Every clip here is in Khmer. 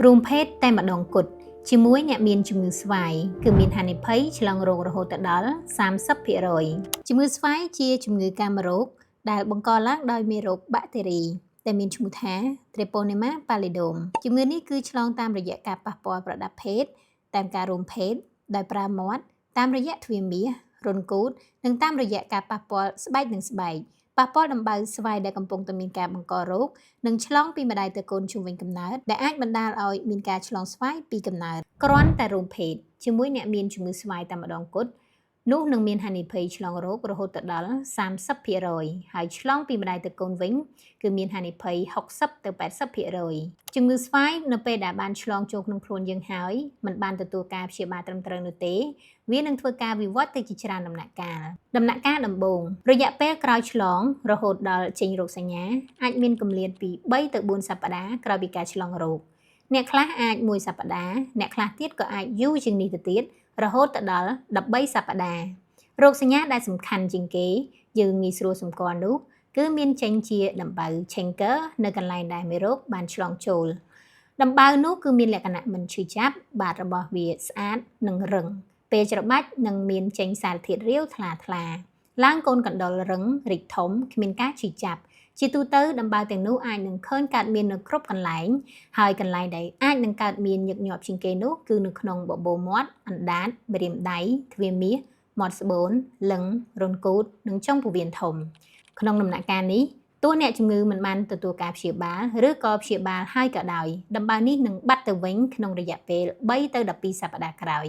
រួមភេទតែម្ដងគត់ជាមួយអ្នកមានជំងឺស្វាយគឺមានហានិភ័យឆ្លងរោគរហូតដល់30%ជំងឺស្វាយជាជំងឺកាមរោគដែលបង្កឡើងដោយមេរោគបាក់តេរីដែលមានឈ្មោះថា Treponema pallidum ជំងឺនេះគឺឆ្លងតាមរយៈការប៉ះពាល់ប្រដាប់ភេទតាមការរួមភេទដោយប្រើមាត់តាមរយៈទ្វារមាសរន្ធគូទនិងតាមរយៈការប៉ះពាល់ស្បែកនឹងស្បែកប៉ះពាល់ដំបៅស្វាយដែលកំពុងតែមានការបង្ករោគនិងឆ្លងពីម្ដាយទៅកូនជុំវិញកំណើតដែលអាចបណ្ដាលឲ្យមានការឆ្លងស្វាយពីកំណើតគ្រាន់តែរួមភេទជាមួយអ្នកមានជំងឺស្វាយតែម្ដងគត់នោះនឹងមានហានិភ័យឆ្លងរោគរហូតដល់30%ហើយឆ្លងពីម្ដាយទៅកូនវិញគឺមានហានិភ័យ60ទៅ80%ជំងឺស្វាយនៅពេលដែលបានឆ្លងចូលក្នុងខ្លួនយើងហើយមិនបានទទួលការព្យាបាលត្រឹមត្រូវនោះទេវានឹងធ្វើការវិវត្តទៅជាច្រើនដំណាក់កាលដំណាក់កាលដំបូងរយៈពេលក្រោយឆ្លងរហូតដល់ចេញរោគសញ្ញាអាចមានគម្លាតពី3ទៅ4សប្តាហ៍ក្រោយពីការឆ្លងរោគអ្នកខ្លះអាចមួយសប្តាហ៍អ្នកខ្លះទៀតក៏អាចយូរជាងនេះទៅទៀតរហូតទៅដល់13សប្តាហ៍រោគសញ្ញាដែលសំខាន់ជាងគេយើងងាយស្រួលសម្គាល់នោះគឺមានចេញជាដំបៅ chancre នៅកន្លែងដែលមេរោគបានឆ្លងចូលដំបៅនោះគឺមានលក្ខណៈមិនឈឺចាប់បាតរបស់វាស្អាតនិងរឹងពេលច្របាច់នឹងមានចេញសារធាតុរាវថ្លាថ្លាឡើងកូនកណ្ដុររឹងរីកធំគ្មានការឈឺចាប់ជាទូទៅដំបៅទាំងនោះអាចនឹងឃើញកើតមាននៅគ្រប់កន្លែងហើយកន្លែងដែលអាចនឹងកើតមានញឹកញាប់ជាងគេនោះគឺនៅក្នុងបបូរមាត់អណ្ដាតម្រាមដៃទ្វារមាសមាត់ស្បូនលឹងរន្ធគូទនិងចុងពោះវៀនធំក្នុងដំណាក់កាលនេះទោះអ្នកជំងឺមិនបានទទួលការព្យាបាលឬក៏ព្យាបាលហើយក៏ដោយដំបៅនេះនឹងបាត់ទៅវិញក្នុងរយៈពេល3ទៅ12សប្តាហ៍ក្រោយ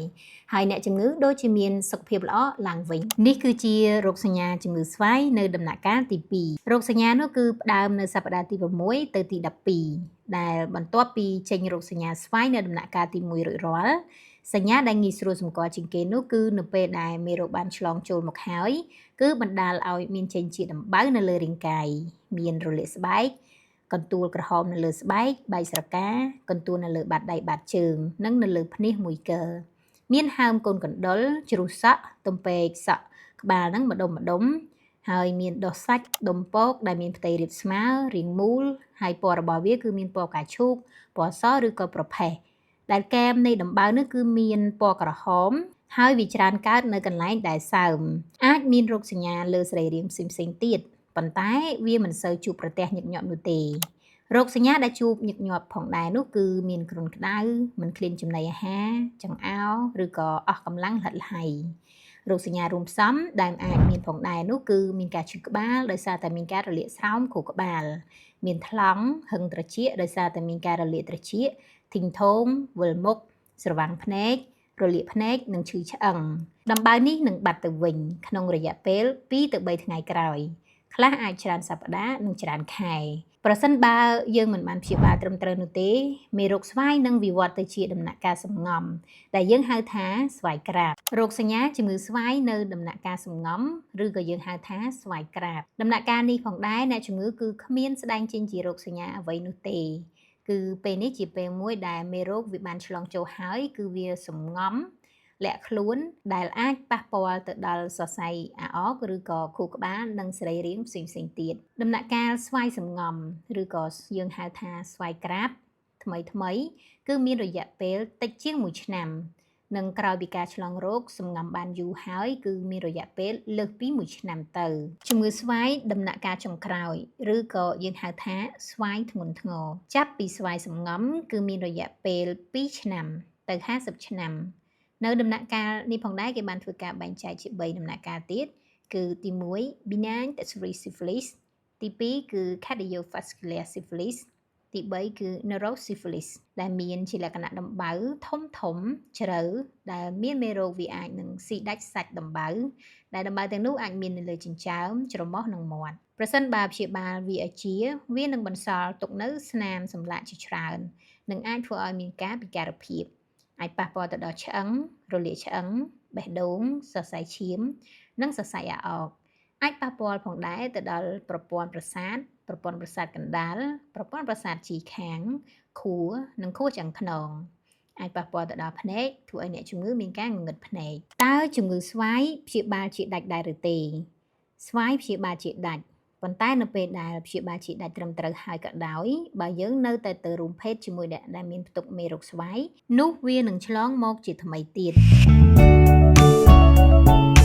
ហើយអ្នកជំងឺដូចជាមានសុខភាពល្អឡើងវិញនេះគឺជារោគសញ្ញាជំងឺស្វាយនៅដំណាក់កាលទី2រោគសញ្ញានោះគឺផ្ដើមនៅសប្តាហ៍ទី6ទៅទី12ដែលបន្ទាប់ពីចេញរោគសញ្ញាស្វាយនៅដំណាក់កាលទី1រួចរាល់សញ្ញាដែលងាយស្រួលសម្គាល់ជាងគេនោះគឺនៅពេលដែលមេរោគបានឆ្លងចូលមកហើយគឺបណ្ដាលឲ្យមានចេញជាដំបៅនៅលើរាងកាយមានរលាកស្បែកកន្ទួលក្រហមនៅលើស្បែកបែកស្រកាកន្ទួលនៅលើបាតដៃបាតជើងនិងនៅលើភ្នាសមួយកើមានហើមកូនកណ្ដុរជ្រុះសក់ទំពេកសក់ក្បាលហ្នឹងម្ដុំម្ដុំហើយមានដុះសាច់ដុំពកដែលមានផ្ទៃរាបស្មើរាងមូលហើយពណ៌របស់វាគឺមានពណ៌ផ្កាឈូកពណ៌សឬក៏ប្រផេះដែលគែមនៃដំបៅនោះគឺមានពណ៌ក្រហមហើយវាច្រើនកើតនៅកន្លែងដែលសើមអាចមានរោគសញ្ញាលើសរីរាង្គផ្សេងៗទៀតប៉ុន្តែវាមិនសូវជួបប្រទះញឹកញាប់នោះទេរោគសញ្ញាដែលជួបញឹកញាប់ផងដែរនោះគឺមានគ្រុនក្តៅមិនឃ្លានចំណីអាហារចង្អោរឬក៏អស់កម្លាំងលិតលហៃរោគសញ្ញារួមផ្សំដែលអាចមានផងដែរនោះគឺមានការឈឺក្បាលដោយសារតែមានការរលាកស្រោមខួរក្បាលមានថ្លង់ហឹងត្រចៀកដោយសារតែមានការរលាកត្រចៀកធីងធងវិលមុខស្រវាំងភ្នែករលាកភ្នែកនិងឈឺឆ្អឹងដំបៅនេះនឹងបាត់ទៅវិញក្នុងរយៈពេល2ទៅ3ថ្ងៃក្រោយខ្លះអាចច្រើនសប្តាហ៍និងច្រើនខែប្រសិនបើយើងមិនបានព្យាបាលត្រឹមត្រូវនោះទេមេរោគស្វាយនឹងវិវត្តទៅជាដំណាក់កាលសំងំដែលយើងហៅថាស្វាយក្រាបរោគសញ្ញាជំងឺស្វាយនៅដំណាក់កាលសំងំឬក៏យើងហៅថាស្វាយក្រាបដំណាក់កាលនេះផងដែរអ្នកជំងឺគឺគ្មានស្ដែងចេញជារោគសញ្ញាអ្វីនោះទេគឺពេលនេះជាពេលមួយដែលមេរោគវាបានឆ្លងចូលហើយគឺវាសំងំលាក់ខ្លួនដែលអាចប៉ះពាល់ទៅដល់សរសៃអាអកឬក៏ខួរក្បាលនិងសរីរាង្គផ្សេងៗទៀតដំណាក់កាលស្វាយសំងំឬក៏យើងហៅថាស្វាយក្រាបថ្មីថ្មីគឺមានរយៈពេលតិចជាង1ឆ្នាំនិងក្រោយពីការឆ្លងរោគសំងំបានយូរហើយគឺមានរយៈពេលលើសពី1ឆ្នាំទៅជំងឺស្វាយដំណាក់កាលចុងក្រោយឬក៏យើងហៅថាស្វាយធ្ងន់ធ្ងរចាប់ពីស្វាយសំងំគឺមានរយៈពេល2ឆ្នាំទៅ50ឆ្នាំនៅដំណាក់កាលនេះផងដែរគេបានធ្វើការបែងចែកជា3ដំណាក់កាលទៀតគឺទី1 benign tertiary syphilis ទី2គឺ cardiovascular syphilis ទី3គឺ neurosyphilis ដែលមានជាលក្ខណៈដំបៅធំធំជ្រៅដែលមានមេរោគវាអាចនឹងស៊ីដាច់សាច់ដំបៅដែលដំបៅទាំងនោះអាចមាននៅលើចិញ្ចើមច្រមុះនិងមាត់ប្រសិនបើព្យាបាលវាឲ្យជាវានឹងបន្សល់ទុកនៅស្នាមសម្លាកជាច្រើននិងអាចធ្វើឲ្យមានការពិការភាពអាចប៉ះពាល់ទៅដល់ឆ្អឹងរលាកឆ្អឹងបេះដូងសរសៃឈាមនិងសរសៃអាអកអាចប៉ះពាល់ផងដែរទៅដល់ប្រព័ន្ធប្រសាទប្រព័ន្ធប្រសាទកណ្ដាលប្រព័ន្ធប្រសាទជីខាងខួរនិងខួរឆ្អឹងខ្នងអាចប៉ះពាល់ទៅដល់ភ្នែកធ្វើឲ្យអ្នកជំងឺមានការងងឹតភ្នែកតើជំងឺស្វាយព្យាបាលជាដាច់ដែរឬទេស្វាយព្យាបាលជាដាច់ ប៉ុន្តែនៅពេលដែលព្យាបាលជាដាច់ត្រឹមត្រូវហើយក៏ដោយបើយើងនៅតែទៅរួមភេទជាមួយអ្នកដែលមានផ្ទុកមេរោគស្វ័យនោះវានឹងឆ្លងមកជាថ្មីទៀត។